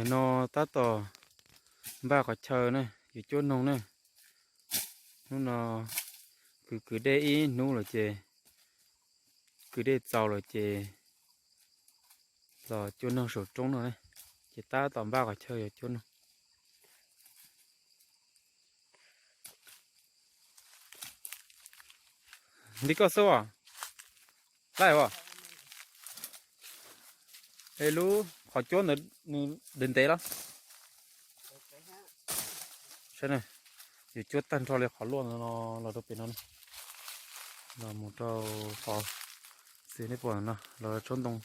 No tab tom npaj qhov chaw ne, yuav cuab noog ne. Hnub no kwv kwv dej ib hnub lawm ces, kwv dej txaus lawm ces los cuab noog saum roob no ne. Ces tab tom npaj qhov chaw yuav cuab noog. Nti koj xub os, laij as. Es lub qhov cuab ntawd nws ntev ntev los? Saib ne, yuav cuab tag nrho li qhov luaj no los rau pem no ne. Los mus rau qhov xwm nej pom no los tsob ntoo,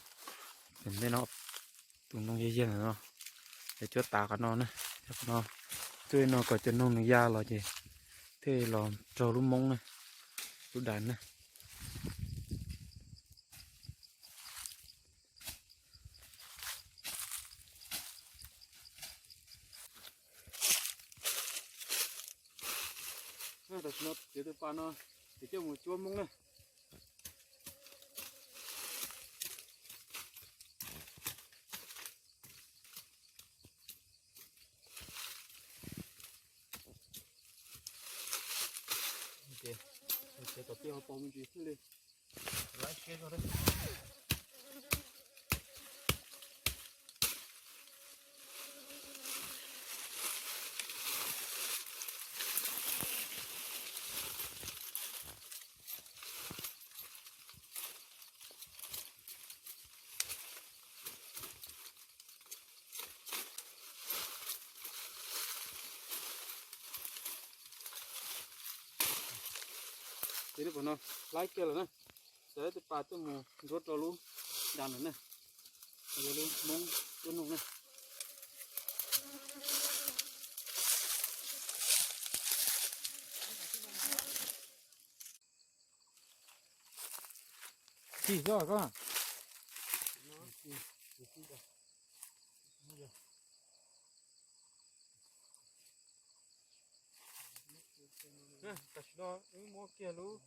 pem ntej no, tus ntoo yag yag ntawm no, yuav cuab tav qhov no ne. Qhov no cuab li no kom cov noog nws ya los ces thiaj los raug lub moob ne, lub daim ne. Tam sim no txiav tus pas no, ces coj mus cuab moob na. Txiav kom pib hauv paus me ntsis xwb li. Ces lub pas no laib kiag lawm na, txiav tus pas coj mus nruab rau lub das lawm na, yog lub moob cuab noog na. Tsis txhob koj. Tam sim no wb muab kiag lub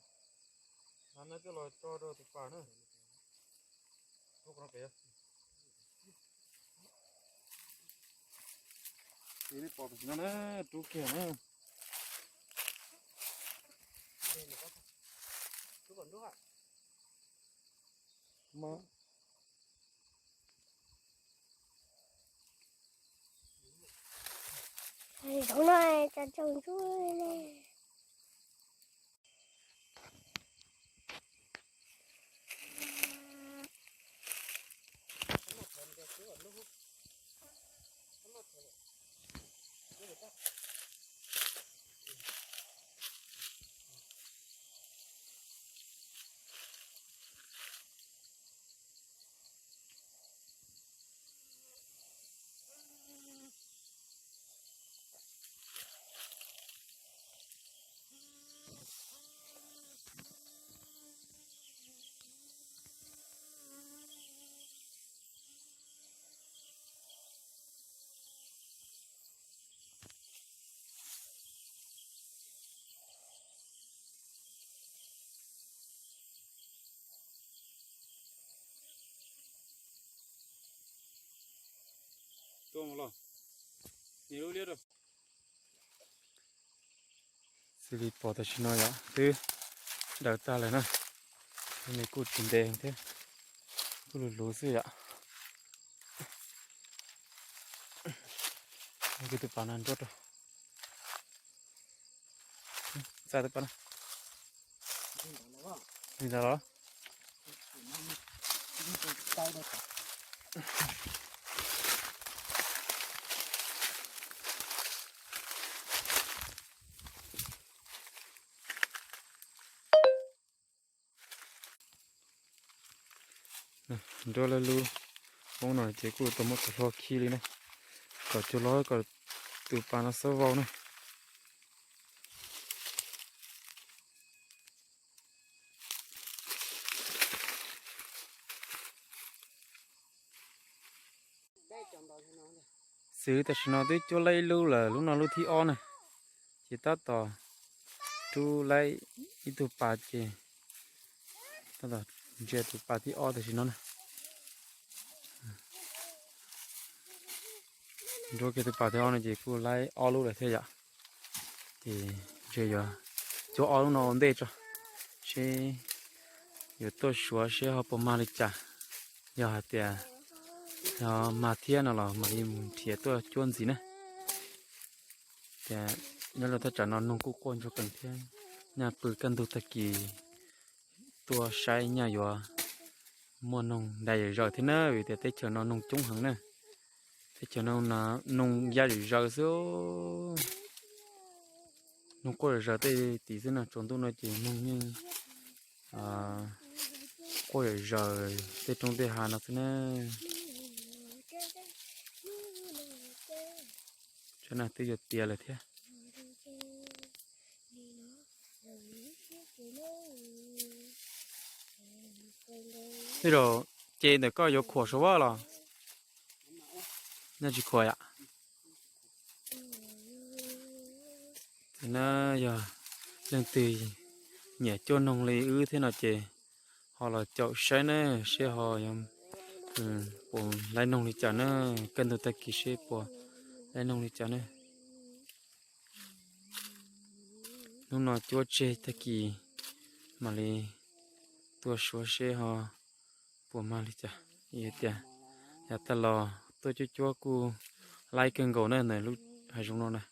hnav no coj los tso rau tus pas na. Rub kiag na. Zoov no tsa tsaug ntsuab li. Xws li pom tam sim no yom twb daws tag lawm na, nws kuj tsis ntev thiab, kuj luv luv xwb yom. Kuv tus pas no nruab rau, txaj tus pas no. Li ntawd los? Nruab lawv lub hoob no ces kuj tau muab tus hlob khi li na, kom cua los kom tus pas no xab vau na. Xws tam sim no twb cuab laib ib lub lawm, lub no lub thib ob na, ces tab tom rub laib ib tug pas ces tab tom ntsia tus pas thib ob tam sim no na. Nruab kiag tus pas thib ob no ces kuj laib ob lub lawm thiab yom. Ces ntshe yuav cuab ob lub no ua ntej tso, seb yuav tuaj suav seb ho puas mag li cas. Yog hais tias yog mag thiab no los mam li mus nrhiav tuaj cuab ntxiv na. Tias nyob rau thaj tsam no noog kuj quaj ntsuag qees thiab, nyaj pw kaj ntug tag kis tuaj saib nyaj yuav muaj noog dai zom zaws thiab na, vim tias teb chaws no noog coob heev na. Teb chaws no noog ya zom zaws xwb. Noog quaj zom zaws tej tid xwb no, tsaus ntuj no ces noog yeej quaj zom zaws tej roob tej hav no xwb na. Tsam no twb yuav tiav lawm thiab. Tej zaum ces ntawm koj yuav khuam saum vaj los? Nyaj tsis khuam yom. Ces na, yog leej twg nyiam cuab noog li wb thiab no ces ho los caum saib na, seb ho puas laib noog li cas na, kaj ntug tag kis seb puas laib noog li cas na. Hnub no cuab tseg tag kis mam li tuaj suav seb ho puas mag li cas. Tias yav tag los tuaj cuab cuab kuj laib kawg nkaus na ntawm lub hav zoov no na.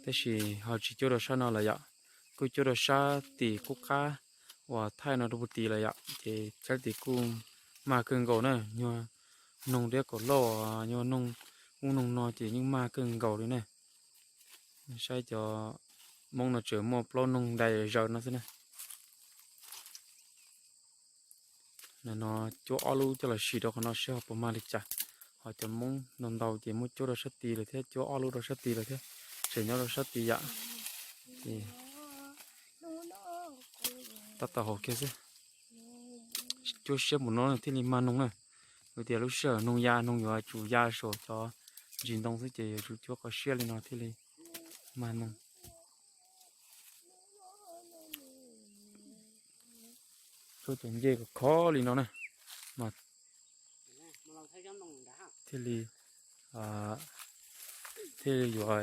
Tab sis ho tsis cuab rau sab no lawm yom, kuj cuab rau sab tim qub qab uas thaij no rau puag tid lawm yom, ces sab tid kuj mag kawg nkaus na, nyuag noog liab kaum lauj, nyuag noog ub noog no ces yeej mag kawg nkaus li na. Saib cov Hmoob no tseem muaj plaub noog dai zaws no xwb na. Nim no cuab ob lub coj los sim rau qhov no seb ho puas mag li cas. Ho cov Hmoob ntau ntau ces muab cuab rau sab tid lawm thiab, cuab ob lub rau sab tid lawm thiab, tseem nyob rau sab tid yam. Ces tab tom haus kiag xwb. Cuab siab npaum no thiaj li mag noog na. Vim tias lub sij hawm noog ya, noog yuav tsum ya saum cov ntsis ntoo xwb ces yuav tsum cuab kho siab li no thiaj li mag noog. Cuab cov ncej khov khov li no na, mas thiaj li, thiaj li yuav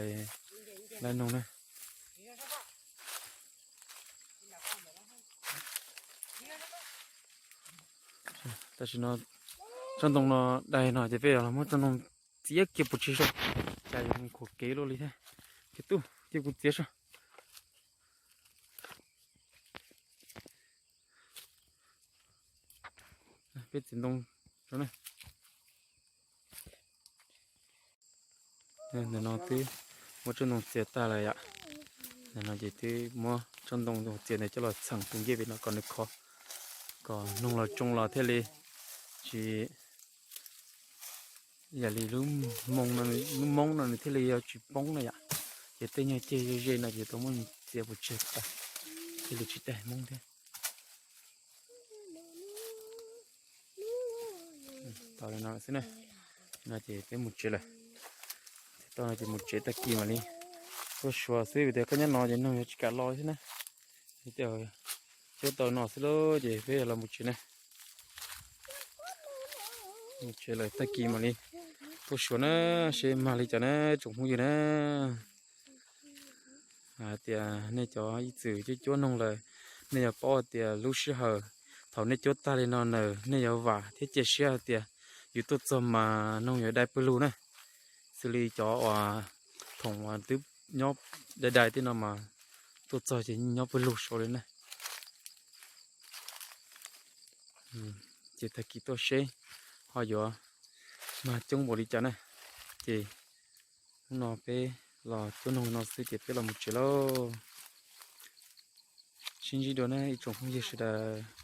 laib noog na. Tam sim no tsob ntoo no dai no ces peb yuav los muab tsob ntoo txiav kiag puas tseg saib, cas yuav mus khuam kev luaj li thiab. Ces tub cia kuv txiav saib. Peb txiav ntoo saib na. Ntawm no twb muab tsob ntoo txiav tag lawm yom. Ntawm no ces twb muab tsob ntoo txiav ntawd coj los txheem tus ncej pem no kom nws khov, kom noog los tsoo los thiaj li tsis, yam li lub moo, lub moob no nws thiaj li yuav tsis poob na yom. Ces tej nyuag ceg ze ze no ces tau muab txiav puas tseg tas, thiaj li tsis daig moob thiab. Tau li no xwb na. No ces peb mus tsev lawm. Tau no ces mus tsev, tag kis mam li tuaj suav xwb, vim tias koj nyob no ces noog yuav tsis kam los xwb na. Ces cuab tau no xwb lauj, ces peb los mus tsev na. Mus tsev lawm, tag kis mam li tuaj suav na, seb mag li cas na tsoom phooj ywg na. Hais tias nej cov ib txwm cuab cuab noog lawm, nej yuav paub hais tias lub sij hawm thaum nej cuab tag li no na, nej yuav vam thiab cia siab hais tias yus tuaj txog mas noog yuav dai pawg lug na. Xws li cov uas thaum uas twb nyob dai dai tej no mas tuaj txog ces nyob pawg lug saud li na. Ces tag kis tuaj seb ho yuav mag coob npaum li cas na. Ces hnub no peb los cuab noog no xwb ces peb los mus tsev lauj. Sib ntsib dua na ib tsoom phooj ywg sawv daws.